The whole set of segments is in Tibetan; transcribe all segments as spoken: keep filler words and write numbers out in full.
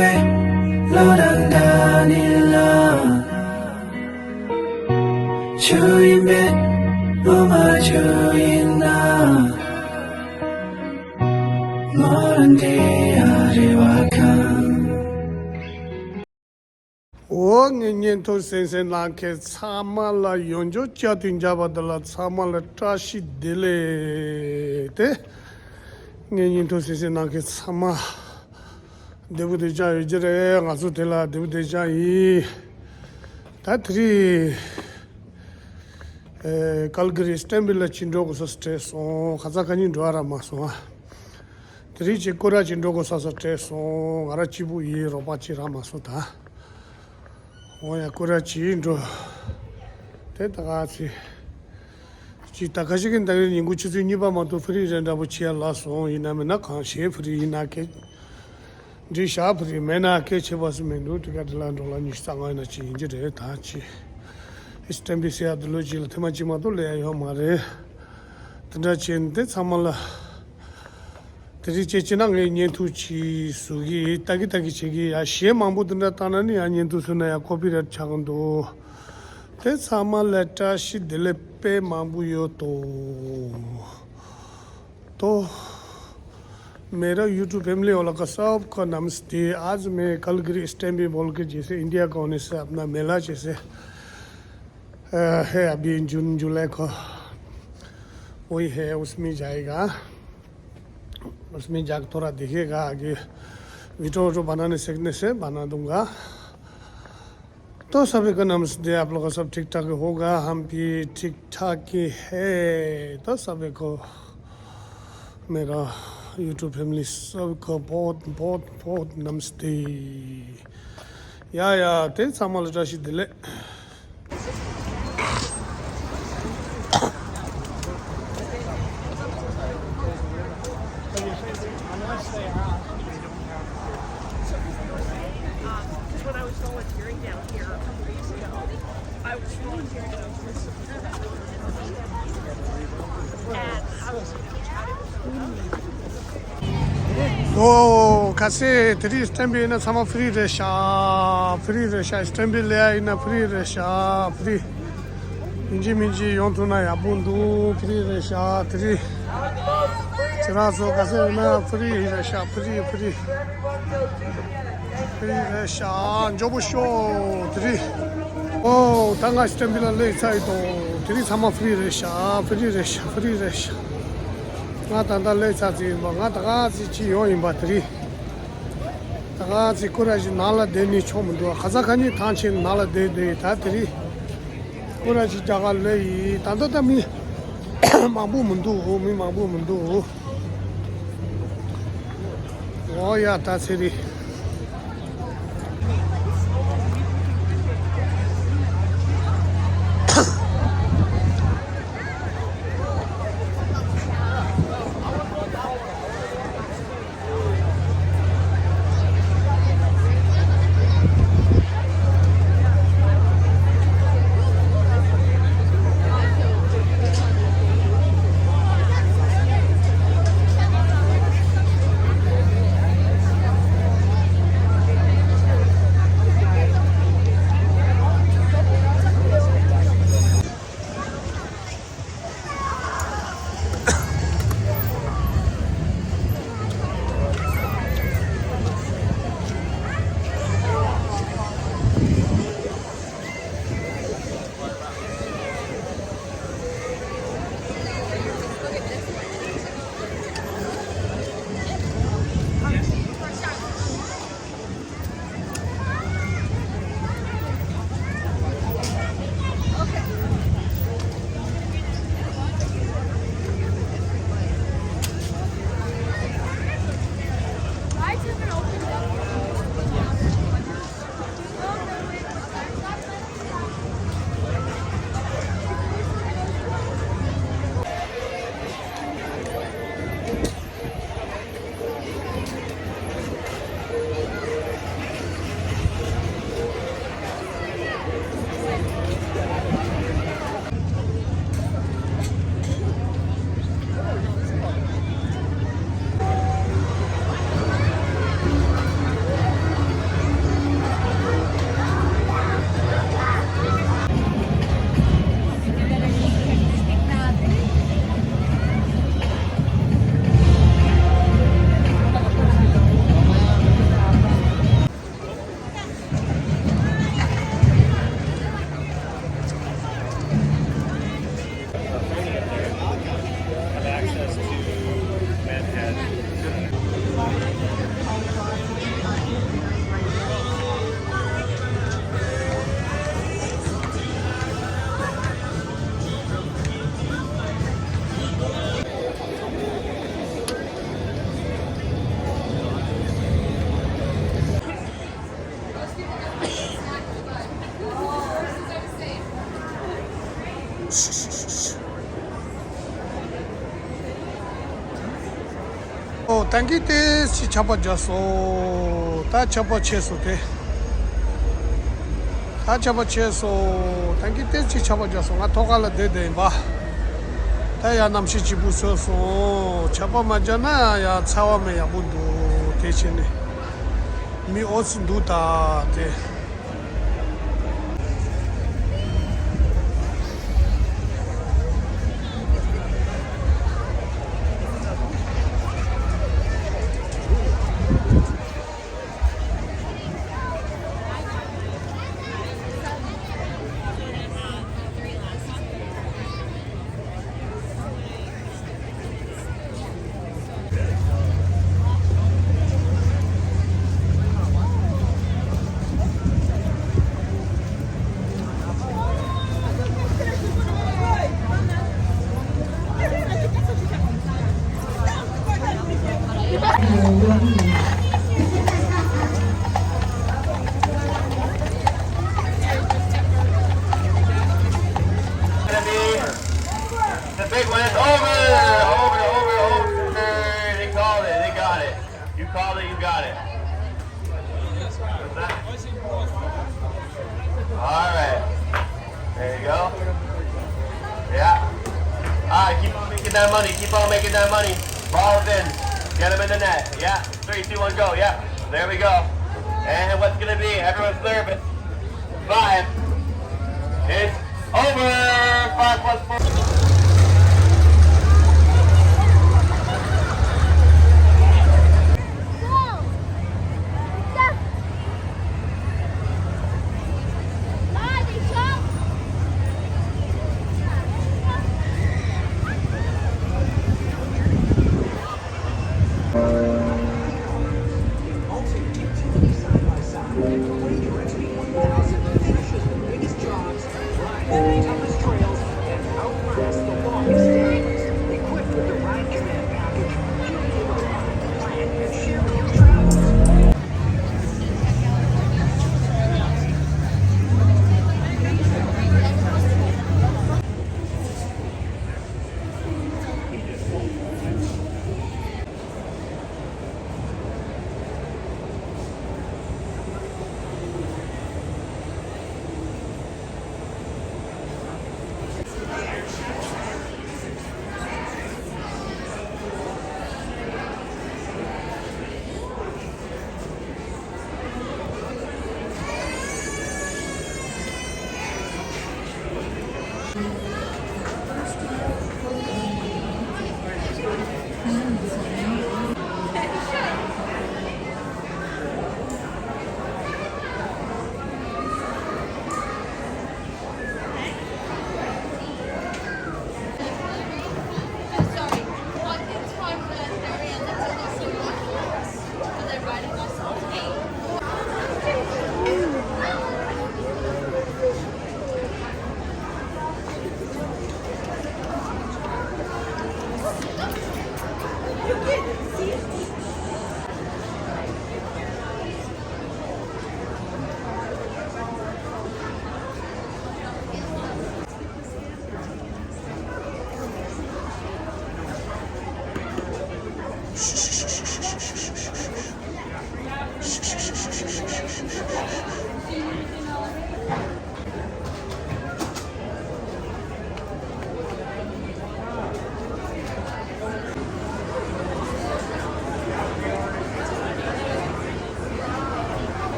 བློ་དང་འདྲ་ནི་ལ། ཆུ་ཡིན་པས་བློ་མ་ཆུ་ཡིན་ན། མོ་རང་འདྲེ་ཡ་རེ་བ་ཁང་། འོ་ངའི་བརྙན་ཐུང་གསན་གསན་གནང་མཁན་ཚང་མ་ལ་ཡོངས་འབྱོར་བསྐྱར་དུ་འཇགས་པ་འདི་ལ་ཚང་མ་ལ་བཀྲ་ཤིས་བདེ་ལེགས་ཏེ། ངའི་བརྙན་ཐུང་གསན་གསན་གནང་མཁན་ཚང་མ་བདེ་པོ་བདེ་འཇགས་ཡོད་ཀྱི་རེད། ང་ཚོ་དེ་ལ་བདེ་པོ་བདེ་འཇགས་ཡིན། ད་དེ་རིང་ཨེ་ཀལ་གི་རི་སི་ཊན་པི་ལ་ཅིག་འགྲོ་དགོས་ས་སྤྲད་སོང་། ཁ་ཚ་ཁ་ཉིན་འགྲོ་ཨ་རག་མ་སོང་ཨ། དེ་རིང་ཅིག་སྐོར་ར་ཅིག་འགྲོ་དགོས་ས་ས་སྤྲད་སོང་། ང་ར་གཅིག་པུ་ཡིན། རོགས་པ་ཅིག་རག་མ་སོང་ད། འོ་ཡ་སྐོར་ར་ཅིག་འགྲོ། དེ་ད་ག་ཚེ། ཅིག་ད་ཁ་ཤས་ཀྱིས་ད་རིང་ཉིན་གུང་ཆུ་ཚོད་གཉིས་པ་མ་གཏོགས་ཕི་རི་རེད་འདྲ་པོ་བྱེད་ཡ་ལ་སོང་། ཡིན་ན་མིན་ན་གང་བྱེད་ཕི་རི་ཡིན་ན་ཁེ། འགྲིག་ཤག་ཕི་རི་མེད་ན་སྐད་ཆེ་བ་སུ་མི་འདུག་དེ་ག་དེ་ལ་འགྲོ་ལ་ཉི་ཤུ་རྩ་ལྔ་ཡིན་ན་ཅིག་ཡིན་གྱི་རེད། ད་ཅིག་སི་ཊན་པི་ཟེར་ཡ་དེ་ལོ་ཅིག་ལ་ཐེངས་མ་གཅིག་མ་གཏོགས་སླེབས་ཡ་ཡོད་མ་རེད། དེ་འདྲ་བྱས་ནས་དེ་ཚང་མ་ལ། དེ་རིང་ཅེ་ཅི་ན་ངས་བརྙན་ཐུང་ཅིག་བཟོ་གི་ལྟ་གི་ལྟ་གི་བྱེད་ཀྱི་ཡ། གཞས་མང་པོ་དེ་འདྲ་བཏང་ན་ནི་ཡ་བརྙན་ཐུང་བཟོས་ན་ཡ་ཀོ་པི་རའེ་ཊི་ཆགས་ཀྱི་འདུག་དེ་ཚང་མ་ལ་བཀྲ་ཤིས་བདེ་ལེགས་དཔེ་མང་པོ་ཡོད་དོ། तो मेरा YouTube family वाला का सबको नमस्ते। आज मैं कलगरी स्टैम्पी बोल के जैसे इंडिया का होने से अपना मेला जैसे अ, है अभी जून जुलाई को वही है, उसमें जाएगा। उसमें जाकर थोड़ा दिखेगा आगे। वीडियो वीडियो बनाने सीखने से बना दूंगा। तो सभी को नमस्ते। आप लोग का सब ठीक ठाक होगा, हम भी ठीक ठाक ही है। तो सभी को मेरा YouTube फैमिली सबको बहुत बहुत बहुत नमस्ते। या या ते सामल राशि दिले। When I was volunteering down here a couple weeks ago, I was volunteering at a and I was ཨོ། ཁ་སེ་དེ་རིང་སྟན་པི་ཡིན་ན་ཚང་མ་ཕི་རི་རེད་ཤག་ཕི་རི་རེད་ཤག་སྟན་པི་ལེ་ཡ་ཡིན་ན་ཕི་རི་རེད་ཤག་ཕི་རི། ཡིན་གཅིག་མིན་གཅིག་ཡོང་ཐུབ་ན་ཡག་པོ་འདུག་ཕི་རི་རེད་ཤག་དེ་རིང་ཁྱེད་རང་ཚོ་ཁ་སེ་ཡིན་ན་ཕི་རི་རེད་ཤག་ཕི་རི་ཕི་རི། ཕི་རི་རེད་ཤག་མགྱོགས་པོ་ཤོག་དེ་རིང་། ཨོ་ད་ང་སྟན་པི་ལ་སླེབས་ཚར་ཡོད་དོ། དེ་རིང་ཚང་མ་ཕི་རི་རེད་ཤག་ཕི་རི་རེད་ཤག་ཕི་རི་རེད་ཤག་ང་ད་ལྟ་སླེབས་ཚར་ཙམ་ཡིན་པ། ང་ད་ག་ཚོད་ཅིག་ཡོང་ཡིན་པ་དེ་རིང་། ད་ག་ཚོད་སྐོར་ར་ཞིག་ནང་ལ་བསྡད་ནས་ཆོག་མི་འདུག་ཁ་ཚ་ཁ་ཉིན་ཐང་ཆད་ནང་ལ་བསྡད་བསྡད་ད་དེ་རིང་སྐོར་ར་ཞིག་རྒྱག་ག་སླེབས་ཡིན། ད་ལྟ་ད་མི་མང་པོ་མི་འདུག་མི་མང་པོ་མི་འདུག་ཨོ་ཡ་ད་ཚེ་རིང་། ཐང་གི་ཏེས་ཅི་ཆར་པ་རྒྱག་སོང་། ད་ཆར་པ་ཆད་སོང་སྟེ། ད་ཆར་པ་ཆད་སོང་། ཐང་གི་ཏེས་ཅི་ཆར་པ་རྒྱག་སོང་། ང་ཐོག་ཁ་ལ་བསྡད་བསྡད་ཡིན་པ། ད་ཡ་གནམ་གཤིས་སྐྱིད་པོ་བཟོས་སོང་། ཆར་པ་མ་རྒྱག་ན་ཡ་ཚ་བ་མེད་ཡག་པོ་འདུག་དེ་བྱས་ནས་མི་ཨོ་ཙི་འདུག་ད་དེ། The big one is over, over, over, over. They called it. They got it. You called it. You got it. All right. There you go. Yeah. All right. Keep on making that money. Keep on making that money. Ball's in. Get him in the net. Yeah. Three, two, one, go. Yeah. There we go. And what's gonna be? Everyone's nervous. Five. It's over. Five plus four.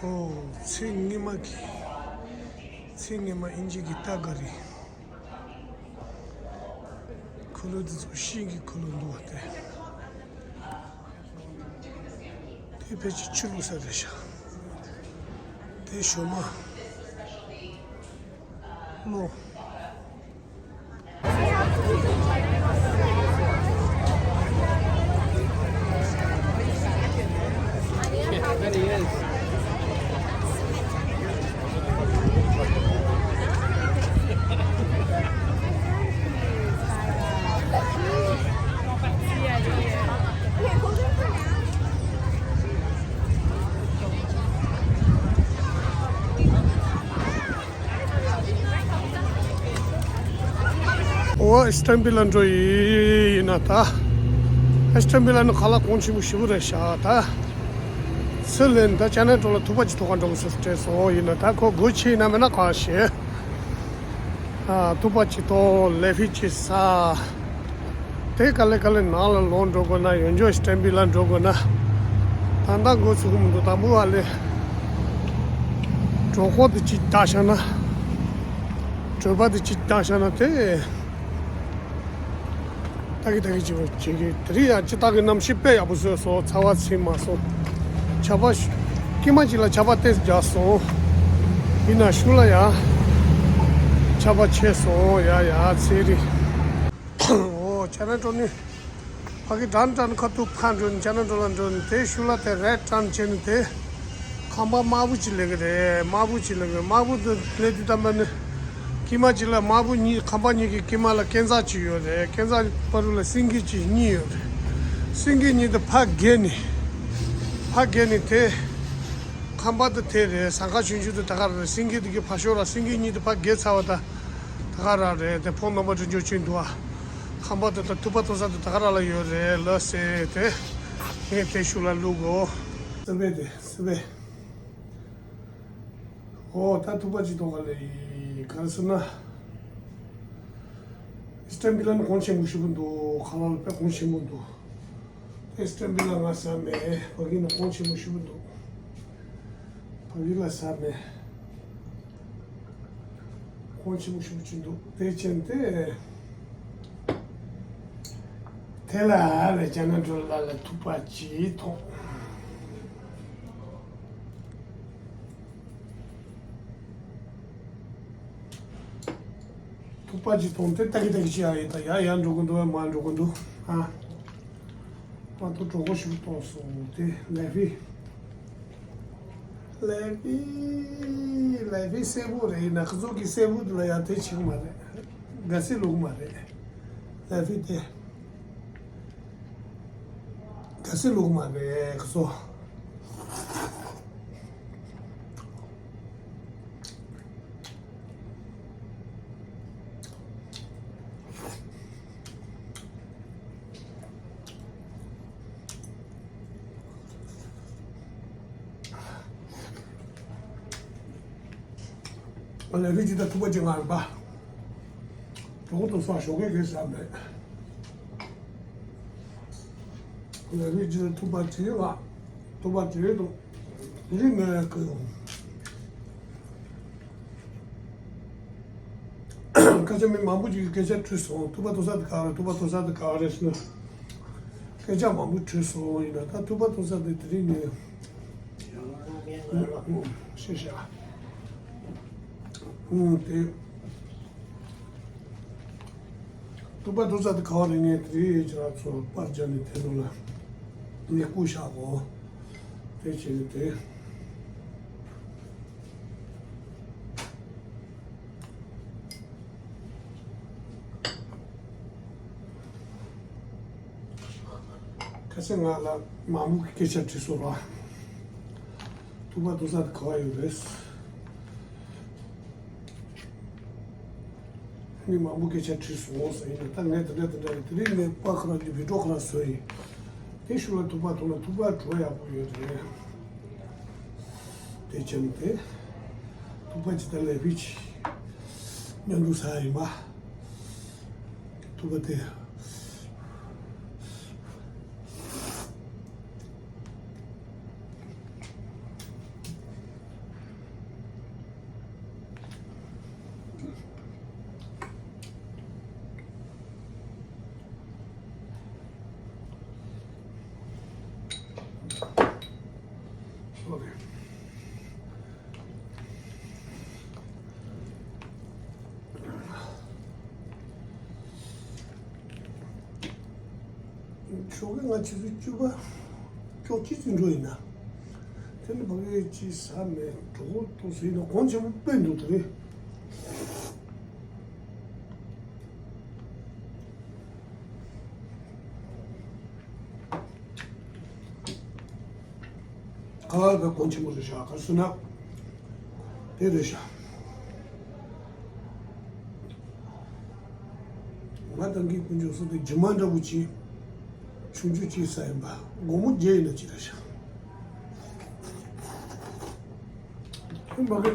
ཨོ། ཚེ་སྔོན་མ་གི། ཚེ་སྔོན་མ་ཨིན་ཇི་གི་རྟ་ག་རི། འཁོར་ལོ་འདི་ཚོ་ཤིང་གི་འཁོར་ལོ་འདུག་པ་དེ། དེ་ཕལ་ཆེར་ཆུ་བླུགས་ས་རེད་ཤག་དེ་ཞོ་མ། མོ། ཨོ་ཨེ་སི་ཊི་བྷི་ལ་འགྲོ་ཡི་ཡིན་ན་ད། ཨེ་སི་ཊི་བྷི་ལ་ནི་ཁ་ལག་གོང་ཆེན་པོ་ཞེ་པོ་རེད་ཤག་ད། སི་ལན་ད་ཅ་ནེ་ཊོ་ལ་ཐུག་པ་ཅིག་ཐོག་ཁ་འགྲོ་གི་སོ་སྤྲད་སོང་ཡིན་ན་ད་ཁོ་སྒོ་ཕྱེ་ན་མེད་ན་ག་ཤེས། ཨ་ཐུག་པ་ཅིག་ཐོག་ལེ་ཕི་ཅིག་ཟ། དེ་ག་ལེ་ག་ལེ་ནང་ལ་ལོག་འགྲོ་དགོས་ན་ཡོང་འཇོག་སི་ཊི་བྷི་ལ་འགྲོ་དགོས་ན། ད་ལྟ་འགོ་ཚུགས་ཀྱི་མི་འདུག་དང་པོ་ཨ་ལེ། གྲོད་ཁོག་དེ་ཅིག་ལྟ་བྱས་ན། གྲོད་པ་དེ་ཅིག་ལྟ་བྱས་ན་དེ། ད་གི་ད་གི་ཅིག་བྱེད་ཀྱི་དེ་རིང་ཡང་ཅི་ལྟ་གི་གནམ་གཤིས་དཔེ་ཡག་པོ་བཟོས་སོང་། ཚ་བ་ཚིག་མ་སོང་། ཆར་པ་ཤུ། སྐྱིད་མ་ཅིག་ལ་ཆར་པ་ཏོག་ཙམ་རྒྱག་སོང་། ཡིན་ན་ཤུགས་ལ་ཡང་ཆར་པ་ཆད་སོང་ཡ་ཡ་ཚེ་རིང་། ཨོ་ཅ་ནེ་ཊོ་ནི། ཕ་གི་དྲན་དྲན་ཁ་ཐུག་ཕར་འགྲོ་ནི་ཅ་ནེ་ཊོ་ལ་འགྲོ་ནི་དེ་ཤུགས་ལ་དེ་རེད་དྲན་བྱས་ནི་དེ། ཁང་པ་དམར་པོ་ཅིག་སླེབས་ཀྱི་རེད། དམར་པོ་ཅིག་སླེབས་ཀྱི་རེད། དམར་པོ་དེ་སླེབས་དུས་ཙམ་པ་ནི། དཀྱིལ་མ་ཅིག་ལ་དམར་པོ་གཉིས་ཁང་པ་གཉིས་ཀྱི་དཀྱིལ་མ་ལ་སྐས་འཛེག་ཅིག་ཡོད་རེད། སྐས་འཛེག་བར་དུ་ལ་སེང་གེ་ཅིག་གཉིས་ཡོད་རེད། སེང་གེ་གཉིས་དེ་ཕར་བརྒལ་ནི། ཕར་བརྒལ་ནི་དེ། ཁང་པ་དེ་དེ་རེད། ཟངས་ཁ་ཆུང་ཆུང་དེ་ད་ག་རེད། སེང་གེ་དེ་གི་ཕར་ཕྱོགས་ར་སེང་གེ་གཉིས་དེ་ཕར་བརྒལ་ཚར་བ་ད། ད་ག་ར་རེད། དེ་ཕོན་ནམ་པ་དྲུག་ཅུ་ཅིག་འདུག་ཨ། ཁང་པ་དེ་དང་ཐུག་པ་ཐུག་ས་དེ་ད་ག་ར་ལ་ཡོད་རེད་ལ་ཟེར་ཏེ། ངས་དེ་ཤུགས་ལ་བླུག་གོ། སི་པེ་དེ་སི་པེ། ཨོ་ད་ཐུག་པ་ཅིག་ཐོག་ག་ལེ་ཡི་ག་རེ་ཟེར་ན། སི་ཊི་བྷི་ལ་ནི་གོང་ཆེན་པོ་ཞེ་པོ་འདུག་ཁ་ལག་ལ་དཔེ་གོང་ཆེན་པོ་འདུག་དེ་སི་ཊི་བྷི་ལ་ང་ཟ་མེད། ཕ་གི་ནི་གོང་ཆེན་པོ་ཞེ་པོ་འདུག་ཕ་གི་ལ་ཟ་མེད། གོང་ཆེན་པོ་ཞེ་པོ་ཅིག་འདུག་དེ་ཕྱིན་ཏེ། དེ་ལ་ལས་ཅ་ནེ་ཊོ་ལ་ལ་ཐུག་པ་ཅིག་ཐོག་ཐུག་པ་ཅིག་ཐོག་དེ་ཏག་གི་ཏག་གི་ཅིག་ཡ་ཡི་ད་ཡ་ཡ་འགྲོ་གི་འདུག་མ་འགྲོ་གི་འདུག་ཨ། མ་གཏོགས་གྲོད་ཁོག་ཞིག་གཏོང་སོང་དེ་ལེ་ཕི། ལེ་ཕི། ལེ་ཕི་སེར་པོ་རེད་ཡིན་ན་ཁོ་ཚོ་གི་སེར་པོ་དེ་ལ་ཡ་དེ་བྱེད་གི་མ་རེད། ག་སེ་ལུག་མ་རེད། ལེ་ཕི་དེ། ག་སེ་ལུག་མ་རེད་ཁོ་ཚོ། ལེ་ཕི་ཅི་ད་ཐུག་པ་ཅི་ང་རེད་པ། གྲོགས་དུ་སོང་ཞོགས་ཀས་གས་ཟ་མེད། ལེ་ཕི་ཅི་ད་ཐུག་པ་ཅི་ང་། ཐུག་པ་ཅི་དུ། ལི་ནས་ཀི། སྐད་ཆ་མི་མང་པོ་ཅིག་གིས་སྐད་ཆ་དྲིས་སོང་། ཐུག་པ་ཐུག་ས་དེ་ག་རེ། ཐུག་པ་ཐུག་ས་དེ་ག་རེ་ཟེར་ན། སྐད་ཆ་མང་པོ་དྲིས་སོང་། ཡིན་ན་ད་ཐུག་པ་ཐུག་ས་དེ་དེ་རིང་ནས། ཤེས་བྱ། ཨུམ་དེ། ཐུག་པ་ཐུག་ས་དེ་ག་བ་རེད། ངས་དེ་རིང་ཁྱེད་རང་ཚོ་པར་རྒྱབ་ནས་དེ་ནང་ལ་ངས་བསྐུར་བཞག་གོ། དེ་བྱས་ནས་དེ། ཁ་སང་ང་ལ་མང་པོ་གི་སྐད་ཆ་དྲིས་སོང་ར། ཐུག་པ་ཐུག་ས་དེ་ག་བ་ཡོད་རེད། མི་མང་པོ་སྐད་ཆ་དྲིས་སོང་ཟེར་ཡིན་ན། ད་ངས་དེ་འདྲ་དེ་འདྲ་རེད། དེ་རིང་ངས་པར་ཁོ་རང་གི་བི་ཌིའོ་ཁོ་རང་བཟོས་ཡིན། དེ་ཤུགས་ལ་ཐུག་པ་ཐུག་ན་ཐུག་པ་བྲོ་ཡག་པོ་ཡོད་རེད། དེ་བྱས་ནས་དེ་ཐུག་པ་ཅི་ད་ལེ་ཕི་ཅི་མཉམ་དུ་ཟ་ཡིན་པ། ཐུག་པ་དེ། Sorry. ཞོགས་ཀས་ང་ཆུ་ཚོད་བཅུ་པ་ཕྱོགས་གཅིག་ཙམ་འགྲོ་ཡིན་ན། དེ་ནི་ཕ་གིའི་ཅི་ཟ་མེད་གྲོགས་པོ་ཏོག་ཙམ་ཡིན་ན་གོང་ཆེན་པོ་དཔེ་འདུག་དེ་རེད། ཁ་ལག་པའི་གོང་ཆེན་པོ་རེད་ཤག་ག་རེ་ཟེར་ན། དེ་རེད་ཤག་ང་དང་གི་དཀོན་མཆོག་གསུམ་དེ་རྒྱུ་མ་འདྲ་བོ་ཅིག་ཆུང་ཆུང་ཅིག་ཟ་ཡིན་པ་སྒོར་མོ་བརྒྱད་ཡིན་ན་ཅི་རེད་ཤག་ཁྱོད་མ་གི་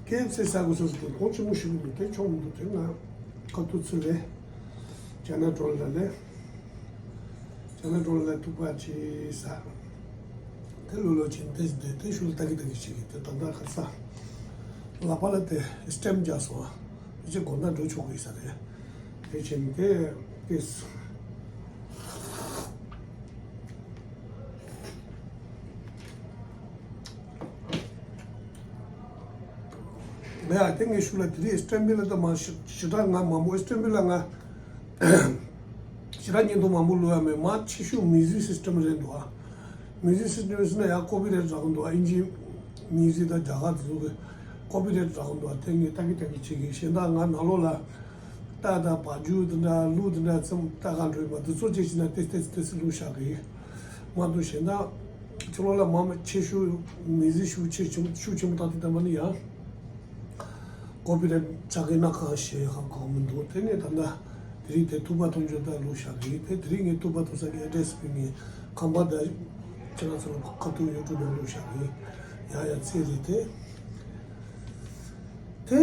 ཀེ་ཨེཕ་སི་ཟ་དགོས་སོ་སོ་དེ་གོང་ཆེན་མོ་ཞིག་མི་འདུག་དེ་ཆོག་མི་འདུག་དེ་ང་ཁ་ཐུག་ཚུར་ལས་ཇ་ན་གྲོང་ལ་ལས། ཇ་ན་གྲོང་ལ་ཐུག་པ་ཆེ་ས། དེ་ལོ་ལོ་ཆེན་དེ་དེ་དེ་ཤུལ་ལ་ལྟ་གི་ལྟ་གི་བྱེད་གི་དེ་ད་ལྟ་ཁ་ས། ལག་པ་ལ་དེ་སི་ཊེམ་རྒྱག་སོང་ཨ། དེ་ཚེ་དགོང་དག་འགྲོ་ཆོག་གི་ས་རེད། དེ་ཆེན་དེ་དེ། ང་ཡ་དེ་ངའི་ཤུལ་ལ་དེ་རིང་ཨེ་སི་ཊེམ་པི་ལ་ད་མ་ཞི་ཞི་དྲག་ང་མང་པོ་ཨེ་སི་ཊེམ་པི་ལ་ང་ཞི་དྲག་བརྙན་ཐུང་མང་པོ་བླུགས་ཡ་མེད། མ་ཆེ་ཤོས་མིའུ་ཟིག་སི་སི་ཊེམ་རེད་འདུག་ཨ། མིའུ་ཟིག་སི་སི་ཊེམ་ཟེར་ན་ཡ་ཀོ་པི་རེ་ཊི་རག་གི་འདུག་ཨ། ཨིན་ཇི་མིའུ་ཟིག་དང་རྒྱ་གར་དེ་ཚོ་གི་ཀོ་པི་རེ་ཊི་རག་གི་འདུག་ཨ། དེ་ངས་ལྟ་གི་ལྟ་གི་བྱེད་ཀྱི་གཞན་དག་ང་ནང་ལོགས་ལ་རྟ་དང་བ་རྒྱུག་དེ་འདྲ་གླུ་དེ་འདྲ་ཙམ་ལྟ་ག་འགྲོ་ཡོད་པ་དེ་ཚོ་ཅིག་བྱས་ན་ཏེ་ཏེ་ཏེ་སི་བླུགས་བཞག་གི་མ་གཏོགས་གཞན་དག་ཕྱི་ལོགས་ལ་མ་མ་ཆེ་ཤོས་མིའུ་ཟིག་ཤུགས་ཆེ་ཆུང་ཤུགས་ཆེན་པོ་བཏང་དེ་བཏང་པ་ནི་ཡང་། ཀོ་པི་རེ་ཊི་ཆག་གི་ན་གང་ཞེས་ཧ་གོ་མི་འདུག་དེ་ནས་ད་ལྟ་དེ་རིང་དེ་ཐུག་པ་ཐུག་འཇོག་ད་ལུག་ཤག་གི་དེ་དེ་རིང་ངས་ཐུག་པ་ཐུག་ས་གི་ཨེ་ཌི་རེ་སི་ཕུལ་ནས་ཁམས་པ་ད་ཁྱེད་རང་ཚོ་ལ་ཁ་ཐུག་ཡོད་དུ་ན་ལུག་ཤག་གི་ཡ་ཡ་ཚེ་རེད་དེ། དེ་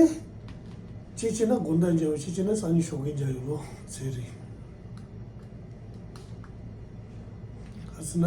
ཅི་བྱས་ན་དགོང་དག་མཇལ་བ་ཅི་བྱས་ན་སང་ཉིན་ཞོགས་ཀས་མཇལ་ཡོང་ལོ་ཚེ་རེད། ཨ་ཙི་ན།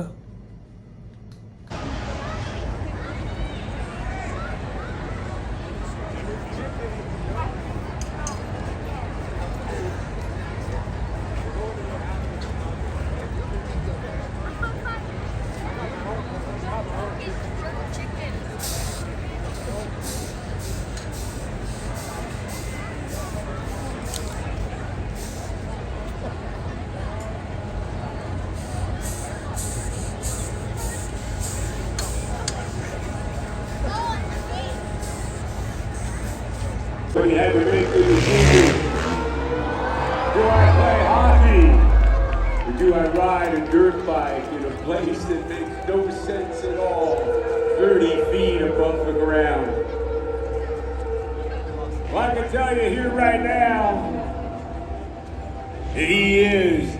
When you have a big league season, do I play hockey or do I ride a dirt bike in a place that makes no sense at all, thirty feet above the ground? Well, I can tell you here right now, he is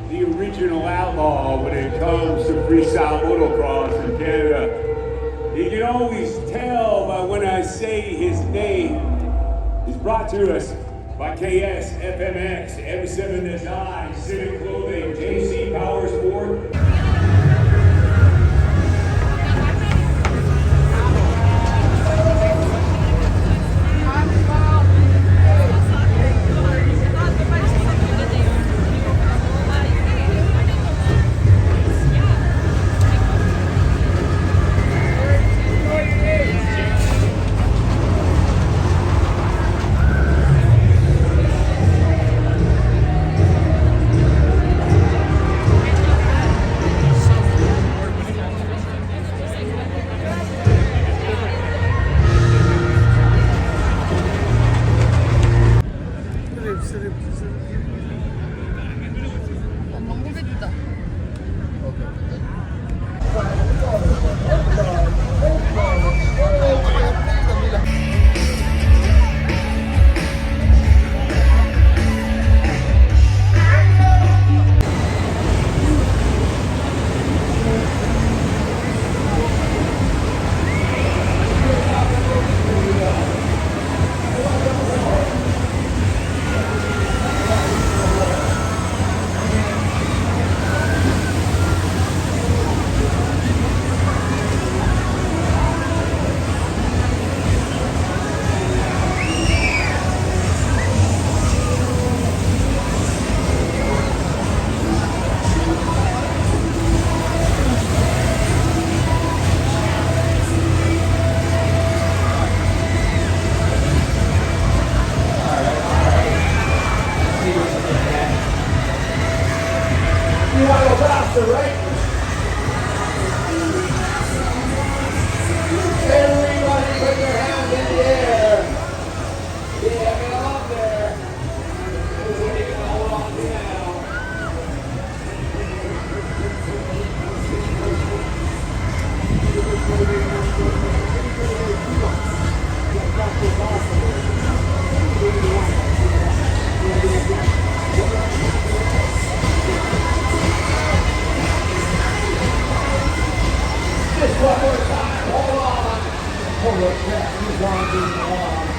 the original outlaw when it comes to freestyle motocross in Canada. You can always tell by when I say his name. He's brought to us by K S F M X, M seven Design, Civic Clothing, J C Power Sport. Forward pass to Zhang Jinhua.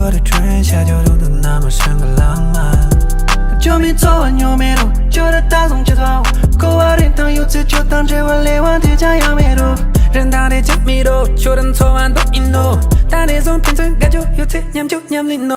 འགྲོ་དེ་ཁྲོན་ཤ་ཇོ་རུ་དུ་ན་མ་ཧྲན་གི་ལང་མ། ཇོ་མི་ཚོ་བ་ཉོ་མེ་རུ་ཇོ་ར་ད་སོང་ཅི་ཐ་འོ། ཁོ་བ་རིན་ཐང་ཡོད་ཚེ་ཇོ་དང་འབྲེལ་བ་ལེ་བ་དེ་ཅང་ཡང་མེ་རུ། རིན་ཐང་རེ་ཅང་མེ་རུ་ཇོ་རིན་ཚོ་བ་འདོག་ཨིན་ནོ། ད་རེ་སོང་ཕན་ཚུན་དགའ་ཇོ་ཡོད་ཚེ་ཉམ་ཇོ་ཉམ་ལིན་ནོ།